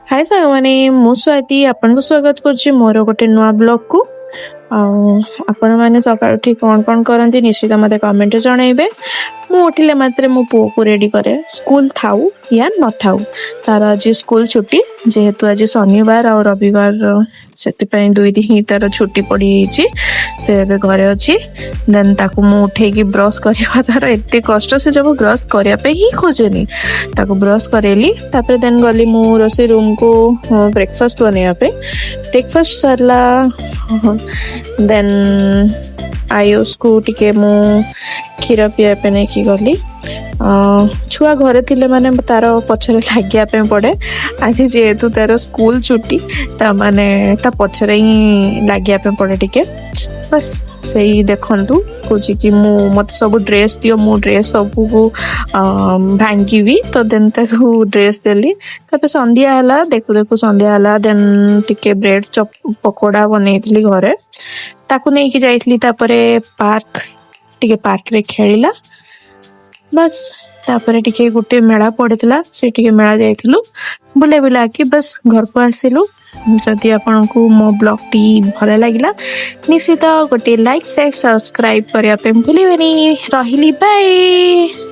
ହାଏ ସାଙ୍ଗମାନେ, ମୁଁ ସ୍ୱାତି ଆପଣଙ୍କୁ ସ୍ୱାଗତ କରୁଛି ମୋର ଗୋଟେ ନୂଆ ବ୍ଲଗକୁ। ଆଉ ଆପଣମାନେ ସକାଳୁ ଉଠି କ'ଣ କ'ଣ କରନ୍ତି, ନିଶ୍ଚିତ ମୋତେ କମେଣ୍ଟରେ ଜଣାଇବେ। ମୁଁ ଉଠିଲେ ମାତ୍ରେ ମୋ ପୁଅକୁ ରେଡ଼ି କରେ, ସ୍କୁଲ ଥାଉ ୟା ନଥାଉ। ତାର ଆଜି ସ୍କୁଲ ଛୁଟି, ଯେହେତୁ ଆଜି ଶନିବାର ଆଉ ରବିବାର, ସେଥିପାଇଁ 2 ଦିନ ହିଁ ତାର ଛୁଟି ପଡ଼ିଯାଇଛି। ସେ ଏବେ ଘରେ ଅଛି। ଦେନ୍ ତାକୁ ମୁଁ ଉଠେଇକି ବ୍ରସ୍ କରିବା ତାର ଏତେ କଷ୍ଟ, ସେ ଜମା ବ୍ରସ୍ କରିବା ପାଇଁ ହିଁ ଖୋଜେନି। ତାକୁ ବ୍ରସ୍ କରେଇଲି, ତାପରେ ଦେନ୍ ଗଲି ମୁଁ ରୋଷେଇ ରୁମ୍କୁ ବ୍ରେକଫାଷ୍ଟ ବନେଇବା ପାଇଁ। ବ୍ରେକଫାଷ୍ଟ ସରିଲା, ଦେନ୍ ଆୟୁଷକୁ ଟିକେ ମୁଁ କ୍ଷୀର ପିଇବା ପାଇଁ ନେଇକି ଗଲି। ଛୁଆ ଘରେ ଥିଲେ ମାନେ ତାର ପଛରେ ଲାଗିବା ପାଇଁ ପଡ଼େ। ଆଜି ଯେହେତୁ ତାର ସ୍କୁଲ ଛୁଟି, ତା ମାନେ ତା ପଛରେ ହିଁ ଲାଗିବା ପାଇଁ ପଡ଼େ ଟିକେ। ବାସ୍, ସେଇ ଦେଖନ୍ତୁ, କହୁଛି କି ମୁଁ ମତେ ସବୁ ଡ୍ରେସ୍ ଦିଅ, ମୁଁ ଡ୍ରେସ୍ ସବୁକୁ ଭାଙ୍ଗିବି। ତ ଦେନ୍ ତାକୁ ଡ୍ରେସ୍ ଦେଲି। ତାପରେ ସନ୍ଧ୍ୟା ହେଲା, ଦେଖୁ ଦେଖୁ ସନ୍ଧ୍ୟା ହେଲା। ଦେନ୍ ଟିକେ ବ୍ରେଡ୍ ଚପ୍ ପକୋଡ଼ା ବନେଇଥିଲି ଘରେ, ତାକୁ ନେଇକି ଯାଇଥିଲି ତାପରେ ପାର୍କ। ଟିକେ ପାର୍କରେ ଖେଳିଲା। ବାସ୍, ତାପରେ ଟିକେ ଗୋଟେ ମେଳା ପଡିଥିଲା, ସେ ଟିକେ ମେଳା ଯାଇଥିଲୁ। ବୁଲା ବୁଲାକି ବାସ୍ ଘରକୁ ଆସିଲୁ। ଯଦି ଆପଣଙ୍କୁ ମୋ ବ୍ଲଗଟି ଭଲ ଲାଗିଲା, ନିଶ୍ଚିତ ଗୋଟେ ଲାଇକ୍, ସେୟାର, ସବସ୍କ୍ରାଇବ କରିବା ପାଇଁ ଭୁଲିବେନି। ରହିଲି, ବାଏ।